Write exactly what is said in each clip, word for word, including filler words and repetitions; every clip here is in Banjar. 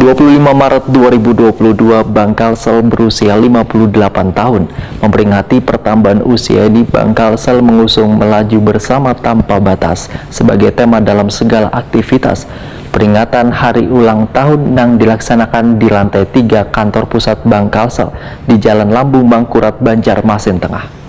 Dua puluh lima Maret dua ribu dua puluh dua, Bank Kalsel berusia lima puluh delapan tahun. Memperingati pertambahan usia ini, Bank Kalsel mengusung melaju bersama tanpa batas sebagai tema dalam segala aktivitas. Peringatan hari ulang tahun nang dilaksanakan di lantai tiga kantor pusat Bank Kalsel di Jalan Lambung Mangkurat, Banjarmasin Tengah.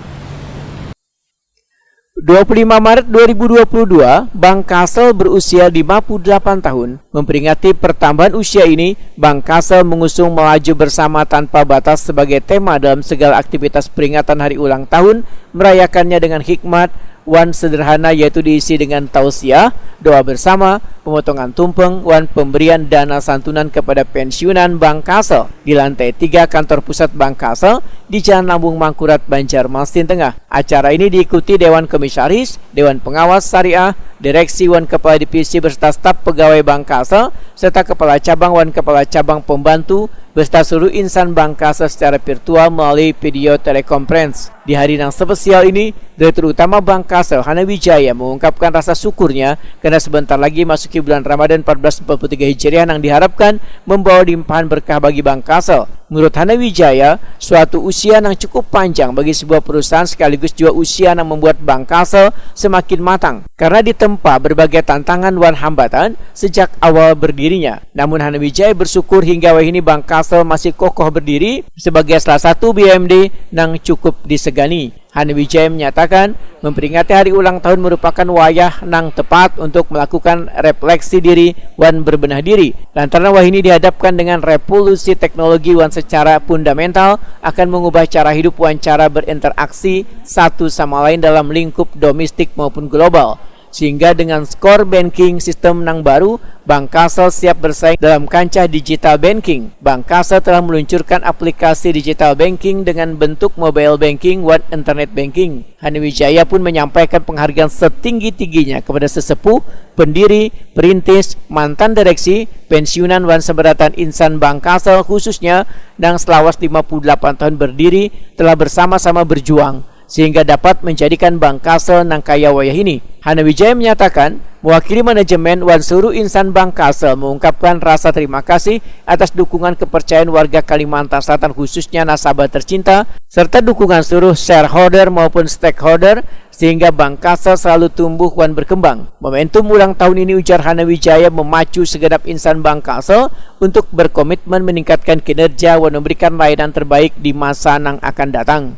Dua puluh lima Maret dua ribu dua puluh dua, Bank Kalsel berusia lima puluh delapan tahun. Memperingati pertambahan usia ini, Bank Kalsel mengusung melaju bersama tanpa batas sebagai tema dalam segala aktivitas peringatan hari ulang tahun, merayakannya dengan hikmat wan sederhana, yaitu diisi dengan tausiah, doa bersama, pemotongan tumpeng, wan pemberian dana santunan kepada pensiunan Bank Kalsel di lantai tiga kantor pusat Bank Kalsel di Jalan Lambung Mangkurat, Banjarmasin Tengah. Acara ini diikuti Dewan Komisaris, Dewan Pengawas Syariah, Direksi wan Kepala Divisi beserta staf pegawai Bank Kalsel, serta Kepala Cabang wan Kepala Cabang Pembantu, beserta seluruh insan Bank Kalsel secara virtual melalui video teleconference. Di hari yang spesial ini, Direktur Utama Bank Kalsel Hana Wijaya mengungkapkan rasa syukurnya karena sebentar lagi masuki bulan Ramadan empat belas empat puluh tiga Hijriah yang diharapkan membawa limpahan berkah bagi Bank Kalsel. Menurut Hana Wijaya, suatu usia yang cukup panjang bagi sebuah perusahaan sekaligus juga usia yang membuat Bank Kalsel semakin matang karena ditempa berbagai tantangan wan hambatan sejak awal berdirinya. Namun Hana Wijaya bersyukur hingga wayah ini Bank Kalsel masih kokoh berdiri sebagai salah satu B U M D yang cukup disegani. Hana Wijaya menyatakan, memperingati hari ulang tahun merupakan wayah nang tepat untuk melakukan refleksi diri wan berbenah diri. Lantaran wayah ini dihadapkan dengan revolusi teknologi wan secara fundamental akan mengubah cara hidup wan cara berinteraksi satu sama lain dalam lingkup domestik maupun global. Sehingga dengan core banking system nang baru, Bank Kalsel siap bersaing dalam kancah digital banking. Bank Kalsel telah meluncurkan aplikasi digital banking dengan bentuk mobile banking wan internet banking. Hana Wijaya pun menyampaikan penghargaan setinggi-tingginya kepada sesepuh, pendiri, perintis, mantan direksi, pensiunan wan seberatan insan Bank Kalsel khususnya nang selawas lima puluh delapan tahun berdiri telah bersama-sama berjuang sehingga dapat menjadikan Bank Kalsel nang kaya wayah ini. Hana Wijaya menyatakan, mewakili manajemen wan seluruh insan Bank Kalsel mengungkapkan rasa terima kasih atas dukungan kepercayaan warga Kalimantan Selatan khususnya nasabah tercinta, serta dukungan seluruh shareholder maupun stakeholder sehingga Bank Kalsel selalu tumbuh wan berkembang. Momentum ulang tahun ini, ujar Hana Wijaya, memacu segenap insan Bank Kalsel untuk berkomitmen meningkatkan kinerja wan memberikan layanan terbaik di masa nang akan datang.